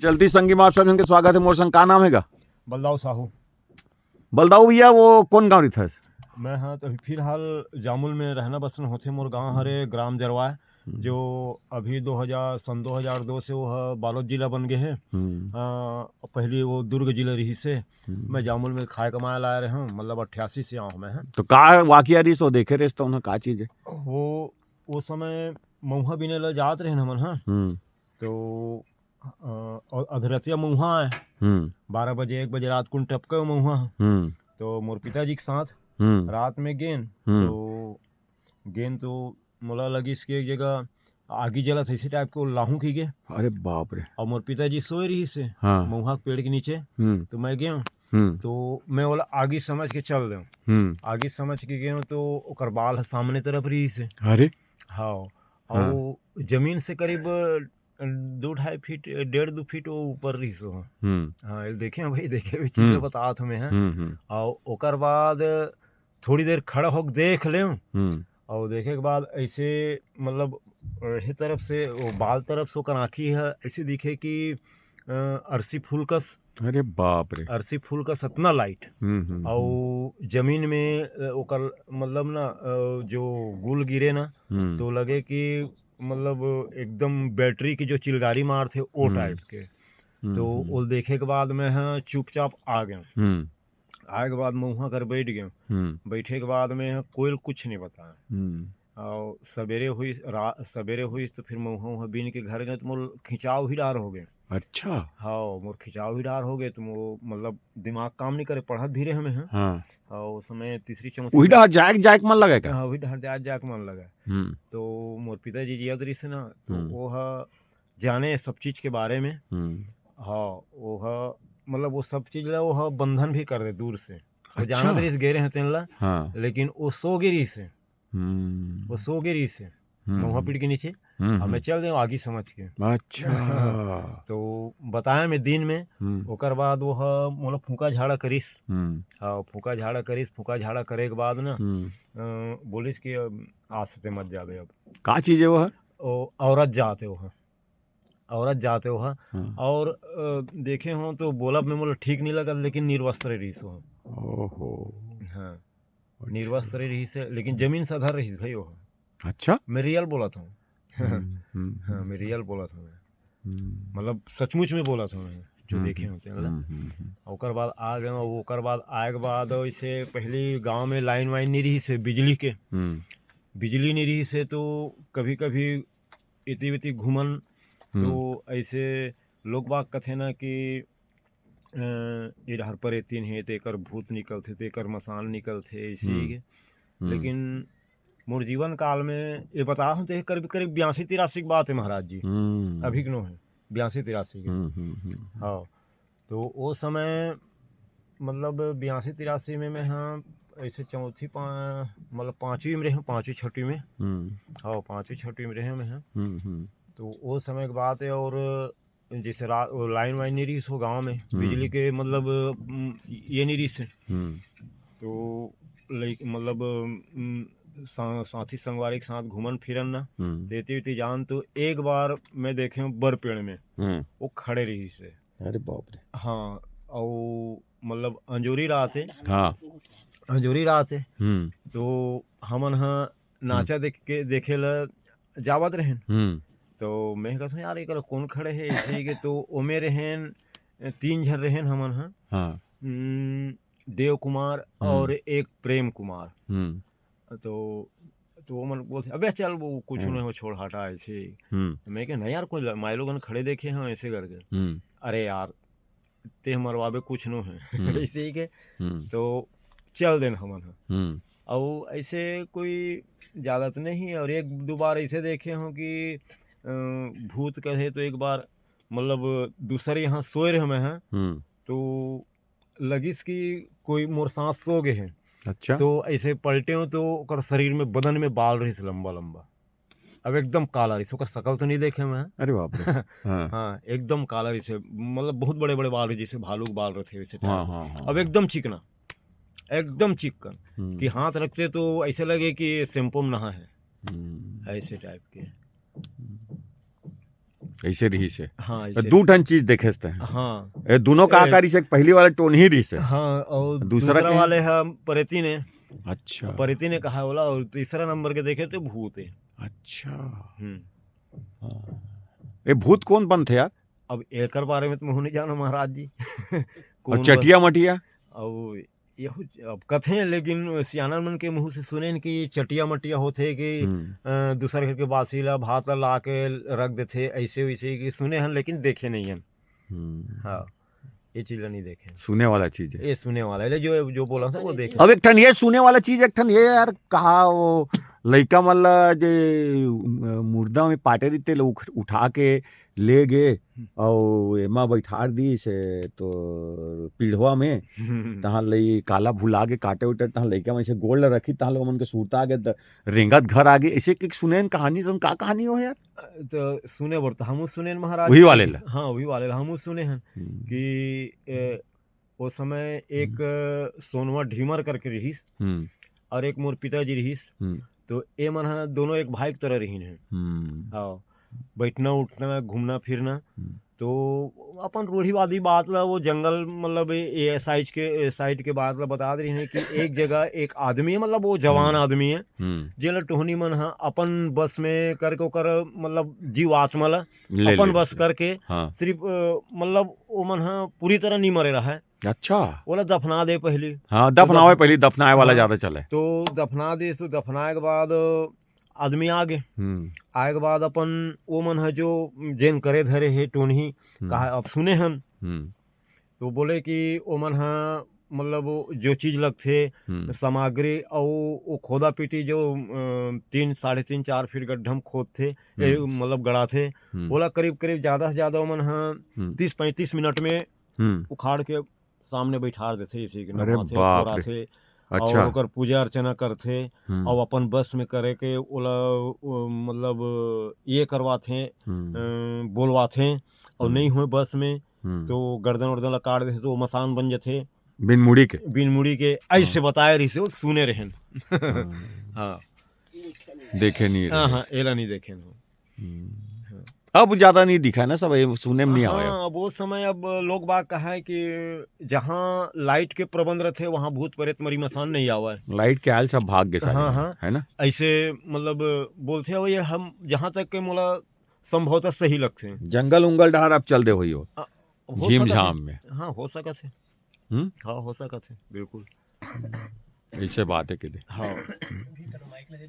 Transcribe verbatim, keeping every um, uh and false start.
चलती संगी में आप सब झन के स्वागत हे। मोर संग का नाम हे गा? बलदाऊ साहू। बलदाऊ भैया, वो कौन गांव रिथस? मैं हाँ तो अभी फिलहाल जामुल में रहना बसना होथे। मोर गांव हरे ग्राम जरवाय, हम्म। जो अभी दो हज़ार, सन दो हज़ार दो से वो ह बालोद जिला बन गए हे। हम्म। अ, पहले वो दुर्ग जिला रहिस हे। हम्म। मैं जामुल में खाए कमाए लाए रहे हूँ, मतलब अट्ठासी से आऊँ मैं, हाँ। तो का वाकया रहिस, वो देखे रहिस तो उन्हें का चीज हे? वो, वो समय मऊहा बीने ला जात रहे हमन, हाँ। हम्म। तो, अ, और अधरतिया मऊहा आए। हम्म। बारह बजे, एक बजे रात कुन टपके मऊहा। हम्म। तो मोर पिताजी के साथ हम्म। रात में गेन, हम्म। तो गेन तो मोला लगिस कि एक जगह आगी जलत हे, इसी टाइप के वो लाहू की गे। अरे बाप रे। और मोर पिताजी सोए रहिस हे हाँ। मऊहा के पेड़ के नीचे। हम्म। तो मैं गया हूँ। हम्म। तो मैं ओला आगी समझ के चल दे हूँ। हम्म। आगी समझ के गया हूँ तो ओकर बाल ह सामने तरफ रहिस हे। अरे। हाँ। और हाँ। वो जमीन से करीब दो ढाई फीट, डेढ़ दो फीट वो ऊपर रहिस हो। हम्म। हाँ, ये देखे हैं भाई, देखे हुए चीज हम्म। बतात हमें हैं। हम्म, हम्म। और ओकर बाद थोड़ी देर खड़ा होके देख ले हम्म। और देखे के बाद ऐसे, मतलब, यही तरफ से वो बाल तरफ से ओकर आँखी है, ऐसे दिखे कि अ, अरसी फूल कस। अरे बाप रे। अरसी फूल कस अतना लाइट। हम्म, हम्म, और हम्म। जमीन में, अ, ओकर, मतलब ना, अ, जो गुल गिरे ना, हम्म। तो लगे कि, मतलब, एकदम बैटरी की जो चिलगारी मारथे, वो हम्म। टाइप के। हम्म, तो हम्म। वो देखे के बाद मैं, हाँ, चुपचाप आ गया। हम्म। आए के बाद मऊहा कर बैठ गया। हम्म। बैठे के बाद में, हाँ, कोई कुछ नहीं बताया। हम्म। और सवेरे हुई रा-, सवेरे हुई तो फिर मऊहा उहा बीन के घर गए तो मोर खिंचाव ही डार हो गए। अच्छा। हाँ, मोर खिंचाव ही डार हो गए तो मोर, मतलब, दिमाग काम नहीं करे, पढ़त भी रहे हमें हैं। हाँ। और उस समय तीसरी चौथी वही में डार जाए, जाए के मन लगे का? हाँ, वही डार जाए, जाए के मन लगे। हम्म। तो मोर पिताजी जियत रहिस ना, तो हम्म। वो ह जाने सब चीज के बारे में। हम्म। हाँ, वो ह, मतलब, वो सब चीज ला वो ह बंधन भी कर दे दूर से। वो अच्छा। जानत रहिस गे रहे हैं तेन ला, हाँ। लेकिन वो सो गे रहिस हे। हम्म। वो सो गे रहिस हे। हम्म, महुआ हम्म। पेड़ के नीचे। हम्म, अब मैं हम्म। चल दे आगी समझ के। अच्छा। तो बताया मैं दिन में, हम्म। ओकर बाद वो ह मोला फूंका झाड़ा करिस। हम्म। हाँ, फूंका झाड़ा करिस, फूंका झाड़ा करे के बाद ना, हम्म। अ, बोलिस कि अब आज से ते मत जाबे अब। का चीज है वो ह? ओ, औरत जात है वो ह। औरत जात है वो ह। हाँ। और, अ, देखे हो तो बोलब में मोला ठीक नहीं लगत, लेकिन निर्वस्त्र रहिस वो ह। ओहो। हाँ। अच्छा। निर्वस्त्र रहिस हे, लेकिन जमीन सधर रहिस भाई वो ह। अच्छा। मैं रियल बोलत हूँ। हम्म, हम्म, हाँ, हम्म। मैं रियल बोलत हूँ मैं। हम्म। मतलब सचमुच में बोलत हूँ मैं, जो हम्म, देखे हम्म। होते हैं ना। हम्म, हम्म, हम्म। ओकर बाद आ गए, ओकर बाद आए के बाद इसे पहली गांव में लाइन वाइन नहीं रहिस हे बिजली के। हम्म। बिजली नहीं रहिस हे तो कभी-कभी एती-वेती घूमन, हम्म। तो ऐसे लोग बाग कथे ना कि, अ, ये डहर परेतीन हे, तेकर भूत निकलथे, तेकर मसान निकलथे, ऐसे हम्म। ही के। हम्म। लेकिन मोर जीवन काल में ये बता हूँ, तो ये करीब, करीब बयासी तिरासी की बात है महाराज जी। हम्म। अभी के नो है, बयासी तिरासी के। हम्म, हम्म, हम्म, हम्म। हाँ, तो वो समय, मतलब, बयासी तिरासी में मैं, हाँ, ऐसे चौथी, पा-, मतलब, पाँचवीं में रहे हूँ, पाँचवीं छठवीं में। हम्म। हाँ, पाँचवीं छठवीं में रहे मैं, हाँ। हम्म, हम्म। तो वो समय की बात है, और जैसे रा-, वो लाइन वाइन नहीं रहिस हो गाँव में, हम्म। बिजली के, मतलब, उम, ये नहीं रहिस हे। हम्म। तो लाइक, मतलब, उम, सा-, साथी संगवारी के साथ घूमन फिरन ना, हम्म। तेती वेती जान तो एक बार मैं देखे हूँ बर पेड़ में, हम्म। वो खड़े रहिस हे। अरे बाप रे। हाँ, और मतलब अंजोरी रात है। हाँ। अंजोरी रात है। हम्म। तो हमन ह नाचा हम्म। देख के, देखे ला जावत रहेन। हम्म। तो मैं कहत हूँ, "यार, एकर कौन खड़े हे?" ऐसे ही के तो ओमे रहेन, तीन झन रहेन हमन ह। हाँ। हम्म, देव कुमार हम्म। और एक प्रेम कुमार। हम्म। तो, तो वो मन बोलते, "अबे चल, वो कुछ हम्म। नहीं हो, छोड़, हटा," ऐसे ही। हम्म। तो मैं कहा, "नहीं यार, कोई ल-, माई लोगन खड़े देखे हैं," ऐसे करके। हम्म। "अरे यार, ते मरवाबे कुछ नो है।" हम्म। ऐसे ही के। हम्म। तो चल देन हमन ह। हम्म। और ऐसे कोई ज्यादा तो नहीं, और एक दो बार ऐसे देखे हो कि, अ, भूत कहे तो एक बार, मतलब, दूसरे यहाँ सोए रहे मैं हैं, हम्म। तो लगिस कि कोई मोर साथ सो गए हैं। अच्छा। तो ऐसे पलटे हो तो ओकर शरीर में, बदन में बाल रहिस लंबा लंबा। अब एकदम काला रहिस, ओकर शकल तो नहीं देखे मैं। अरे बाप रे। हाँ। हाँ, एकदम काला रहिस, मतलब बहुत बड़े बड़े बाल रहिस, जैसे भालू के बाल रहते वैसे हाँ, type। हाँ, हाँ, अब हाँ। एकदम चिकना, एकदम चिकन, हम्म। कि हाथ रखते तो ऐसे लगे कि शैम्पू में नहा है, हम्म। ऐसे type के। हम्म। ऐसे रहिस हे। हाँ, ए, ऐसे। दू ठन चीज देखेस तैं। हाँ। ए, दोनों का ए, का रहिस हे? पहली वाला टोनही रहिस हे। हाँ, और दूसरा दूसरा के? वाले ह परेती ने, अच्छा। परेती ने कहा वाला, और तीसरा नंबर के देखे तो भूत है। अच्छा। हम्म। हाँ। ए, भूत कौन बनथे यार? अब एकर बारे में तो मुँह नहीं जानो महाराज जी। और कौन बन- चटिया मटिया? अब यहू अब कथे, लेकिन सियाना मन के मुँह से सुने न कि चटिया मटिया होथे कि हम्म। अ, दूसर घर के बासी ला, भात ला, ला के रख देथे, ऐसे वैसे कि सुने हन, लेकिन देखे नहीं हन। हम्म। हाँ, ये चीज ला नहीं देखे। सुने वाला चीज है। ये सुने वाला है, जो, जो बोला था वो देखे। अब एक ठन ये सुने वाला चीज, एक ठन ये यार, कहा वो लइका मन ला जे, अ, मुर्दा में पाटे रहिथे, ला उठ-, उठा के ले गे, हम्म। अउ एमा बैठार दिस हे तो पीढ़वा में, तहाँ ले काला भुला के काटे उटे, तहाँ लइका मन से गोड़ ला रखी, तहाँ लोग मन के सुरता आगे, त रेंगत घर आगे, ऐसे एक सुने हन कहानी, तो का कहानी हो यार? तो सुने बर तो हमू सुने हन महाराज वही जी। वाले ला? हाँ, वही वाले ला हमू सुने हन हम्म। कि ए, ओ समय एक सोनवा ढीमर करके रहिस हम्म। और एक मोर पिताजी रहिस। हम्म। तो ए मन ह दोनों एक भाई की तरह रहिन हे। हम्म। हाँ, बैठना उठना, घूमना फिरना। हम्म। तो अपन रूढ़िवादी बात ला, वो जंगल, मतलब, ये साइज के, साइड के बात ला बता दे रही है कि एक जगह एक आदमी है, मतलब, वो जवान हम्म। आदमी है, हम्म। जेला टोहनी मन ह अपन बस में करके ओकर, मतलब, जीव आत्मा ला ले अपन ले बस ले। करके हाँ। सिर्फ, अ, मतलब, वो मन ह पूरी तरह नहीं मरे रहा है। अच्छा। ओला दफना दे पहली। हाँ, दफनावे दफ- पहली, दफनाए वाला हाँ। ज्यादा चले। तो दफना दे, तो दफनाए के बाद आदमी आ गे। हम्म। आए के बाद अपन वो मन ह जो जेन करे धरे हे टोनही, हम्म। कहा अब सुने हन, हम्म। तो बोले कि ओ मन ह, मतलब, वो जो चीज लगथे, हम्म। सामग्री, अउ वो खोदा पीटी जो, अ, तीन, साढ़े तीन, चार फीट गड्ढा में खोदथे, ए, हम्म। मतलब, गड़ाथे, हम्म। ओला करीब करीब ज्यादा से ज्यादा ओ मन ह हम्म। तीस पैंतीस मिनट में हम्म। उखाड़ के सामने बैठार देथे, जैसे कि अरे नवाथे, बाप रे। कोराथे, अच्छा। और ओकर पूजा अर्चना करथे, हम्म। और अपन बस में करे के ओला, ओ, मतलब, ये करवाथे, हम्म। अ, बोलवाथे, और हम्म। नहीं होए बस में, हम्म। तो गर्दन वर्दन ला काट देथे, तो वो मसान बन जथे। बिन मुड़ी के। बिन मुड़ी के, ऐसे हाँ। बताए रहिसे, वो सुने रहेन। हाँ। हाँ। देखे नहीं हाँ, रहे। हाँ, एला नहीं देखे हो। हम्म। हाँ। अब ज्यादा नहीं दिखा ना, सब ये सुने में नहीं आवे अब। हाँ, अब वो समय अब लोग बाग कहा है कि जहाँ लाइट के प्रबंध रहते, वहाँ भूत प्रेत मरी मसान नहीं आवे। लाइट के आयल सब भाग गए सारे हाँ, मन, हाँ। है ना? ऐसे, मतलब, बोलथे हो ये हम, जहाँ तक के मोला संभवतः सही लगथे। जंगल उंगल डहर आप चल दे होई हो। हो झीम सकत हे। झाम में। हाँ, हो सकत हे। हम्म? हाँ, हो सकत हे, बिल्कुल। ऐसे बात है कि दे। हाँ।